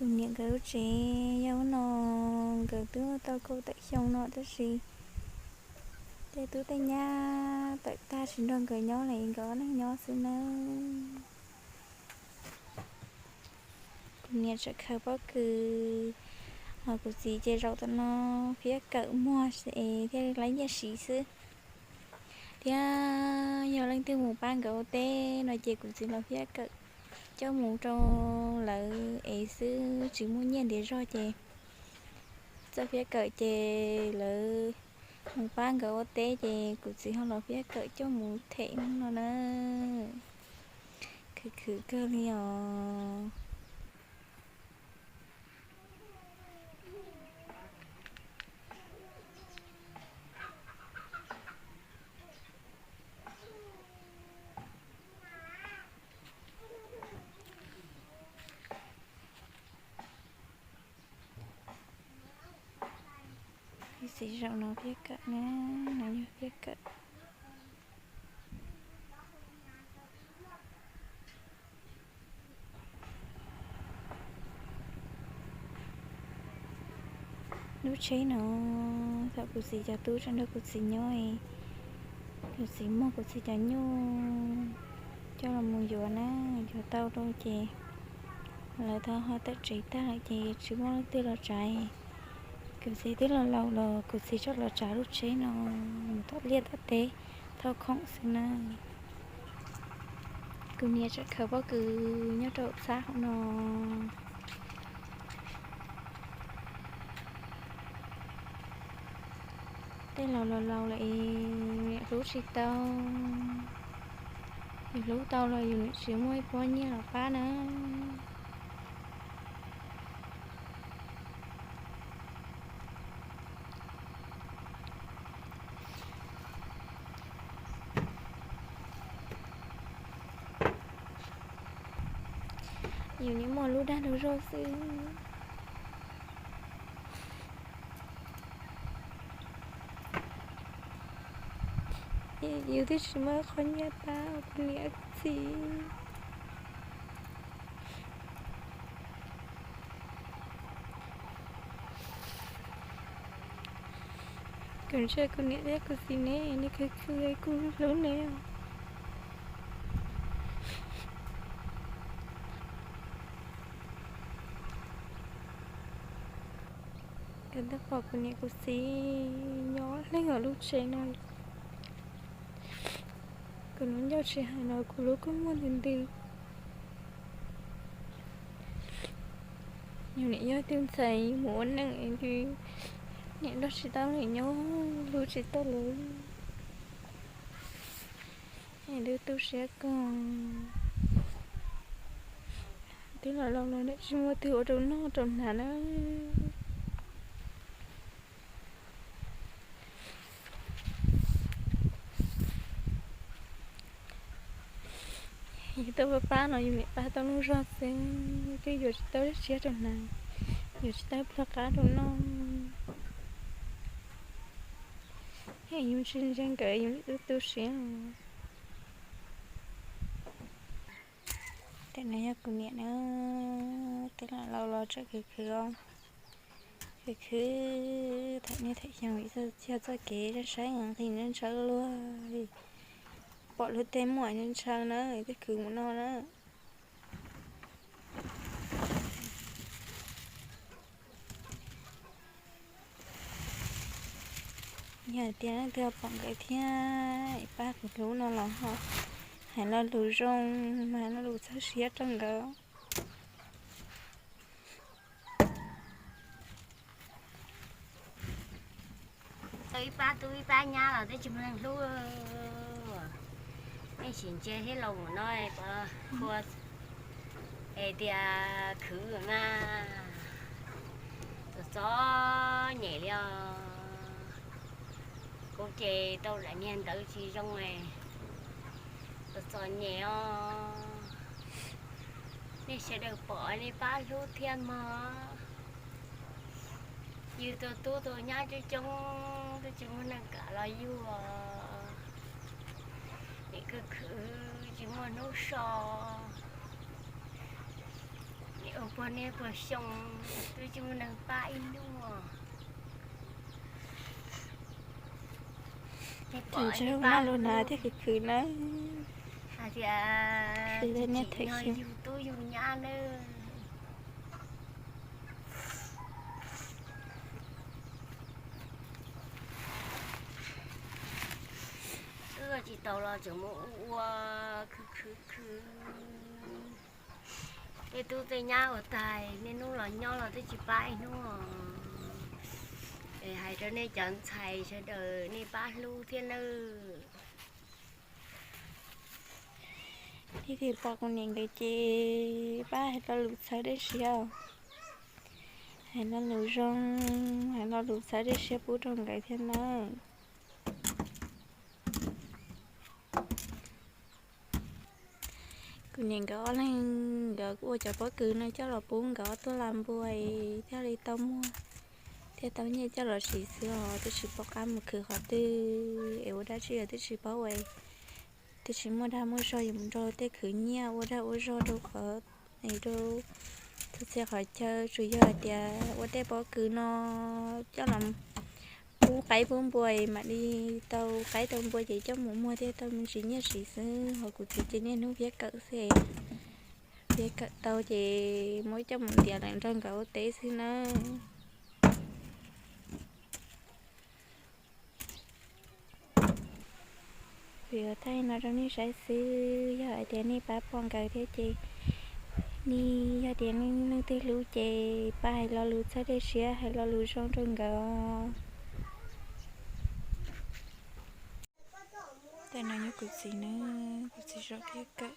Kuv niam nkawd lub tsev yog ub no, nkawd twb tau kaum tawm xyoo no tab sis tej tub tej nyab tawm tag tsis nrog nkawd nyob li, nkawd ob leeg nyob xwb nawb. Kuv niam tseem khaws pob kws, ho kuv txiv ces zaum tom no phiab kawm muag es thiaj li laib nyiaj siv xwb. Thiab yog leej twg mus pab nkawd ua teb no ces kuv txiv los phiab kawm coj mus rau lawv ev xwb, tsis muaj nyiaj ntiav zog ces txawj phiab kawm ces lawv mus pab nkawd ua teb ces kuv txiv ho los phiab kawm coj mus them no na. Khwv khwv kawg li os. Txiv zaum no phiab kawm na, no yog phiab kawm. Lub tsheb no thaum kuv txiv cov tub tseem nrog kuv txiv nyob, kuv txiv muag kuv txiv cov nyuj coj los mus yuav na, yuav tau rau ces lawv tau ho tawm tsev tag lawm ces tsis muaj leej twg los tsav. Kuv txiv twb los laus los kuv txiv tseem los tsav lub tsheb no mus tom liaj tom teb thauj khoom xwb na. Kuv niam tseem khaws pob kws nyob rau txhab hauv no. Tej laus laus laus lawm es yus niam hlub tsis tau. Yus hlub tau los yus niam tsis muaj ib pob nyiaj los pab na. Yus niam muaj lub dag lub zog xwb. Yus twb tsis muaj qhov nyiaj pab kuv niam kuv txiv. Kuv ntshai kuv niam thiab kuv txiv ne, nej khwv khwv kuv hlub nej os. Kuv twb pom kuv niam kuv txiv nyob leej hauv lub tsev no, kuv lub ncauj tsis hais los kuv lub kua muag ntws ntws. Yus niam yog ib tug ntxhais mus ua neej, niam nrog tsis tau lawv nyob, hlub tsis tau lawv, es twb tu siab kawg. Twb los laus los niam tsis muaj twg ua rau noj rau hnav na. Yus tau pab pab los yus niam pab tau lub zog xwb, twb yuav tsis tau dab tsi rau hnav, yuav tsis tau pluag qab rau noj. Yus tsis ntseeg nkawd yus niam twb tu siab. Tej no yog kuv niam na, twb los laus los tseem khwv khwv os. Khwv khwv, thaum niaj thaum xyoo vim txoj kev saib nqis ntshaw luag, pom luag tej muaj ntshaw na, twb khwv mus no na. Yog tias leej twg pom nkawd thiab pab kuv hlub no los ho hais lo lus zoo, hais lo lus txawj siab rau nkawd. Tau ib pab tub ib pab nyab los twb tsis muaj neeg hlub. Nej sim ntsia thiab los mus no, qhua es tias khwv mas txom txom nyem li os. Kuv ces tau lam niag ntawd tsis zoo, txom txom nyem os. Nej sawv daws pom nej pab hlub thiab mog. Yus tus tub tus nyab coob coob twb tsis muaj neeg kam los yug, nim khwv khwv tsis muaj hnub so, nim ua Puag niaj puag xyoo twb tsis muaj neeg pab ib hnub. Tseem tsis hu noj lus na thiaj khwv khwv na. Hais tias khwv niaj them xyoo. Yug tub yug nyab nawb. Twb tsis tau los tseem mus ua ua khwv khwv khwv. Tej tub tej nyab ua tag, niaj hnub los nyob los twb tsis pab ib hnub os. Es hais rau nej cov ntxhais sawv daws nej pab hlub thiab nawb. Leej twg pom kuv niam nkawd ces pab hais lo lus txhawb dej siab, hais lo lus zoo, hais lo lus txhawb dej siab pub rau nkawd thiab nawb. Kuv niam nkawd ob leeg nkawd ua cov pob kws no coj los pub nkawd ob tug lag npua thiaj li tau muag thiab tau nyiaj coj los siv xwb os, twb tsis pom qab mus khwv qhov twg es ua dab tsi los twb tsis paub ua, twb tsis muaj dag muaj zog yuav mus nrog tej khwv nyiaj ua dag ua zog rau qhov, rau txhua txhia qhov chaw, tsuas yog hais tias ua tej pob kws no coj los pub qaib pub npua mam li tau qaib tau npua ces coj mus muag thiaj tau me ntsis nyiaj siv xwb. Ho kuv txiv ces niaj hnub phiab kawm xwb, phiab kawm tau ces muab coj mus ntiav lawm nrog nkawd ua teb xwb nawb. Kuv yuav thaij no rau nej saib xwb, yog hais tias nej pab pom nkawd thiab ces, nej yog tias nej leej twg hlub ces pab hais lo lus txhawb dej siab, hais lo lus zoo rau nkawd. Tej no nyob kuv txiv na, kuv txiv zov phiab kawm.